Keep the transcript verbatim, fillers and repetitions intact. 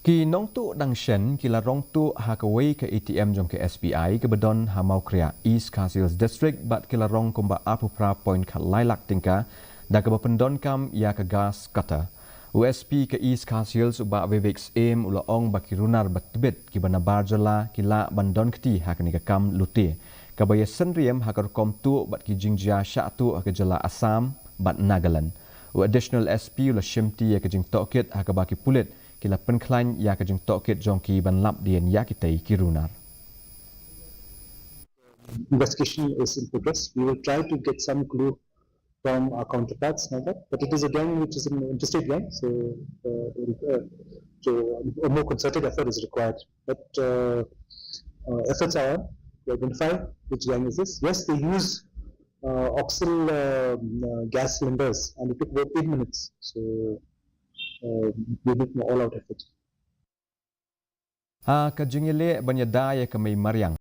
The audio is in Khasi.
Ki nongtuh dang shen ki la rong tuh ha kawei ka A T M jong ka S B I kaba don ha Mawkria, East Khasi Hills District, bad ki la rong kumba arphew phra point khatlai lak tyngka da kaba pyndonkam ïa ka gas cutter. U S P ka East Khasi Hills, u Bah Vivek Syiem, u la ong ba ki runar ba tbit kiba nabar jylla ki lah ban don kti ha kane ka kam lute, kaba ïasynriam ha ka rukom tuh bad ki jingjia shah tuh ha ka jylla Assam bad Nagaland. U Additional S P u la shimti ïa ka jingtohkit ha kaba ki pulit ki la pynkhlaiñ ïa ka jingtohkit jong ki ban lap dien ïa kitei ki runar. Investigation is in progress. We will try to get some clue from our counterparts now, but it is a gang which is an interstate gang, so uh, uh, so a more concerted effort is required. But uh, uh, efforts are on to identify which gang is this. Yes, they use uh, oxyl uh, uh, gas cylinders, and it took about eight minutes. So uh, we make an all-out effort. Ha ka jingïaleh ban ïada ïa ka mei mariang,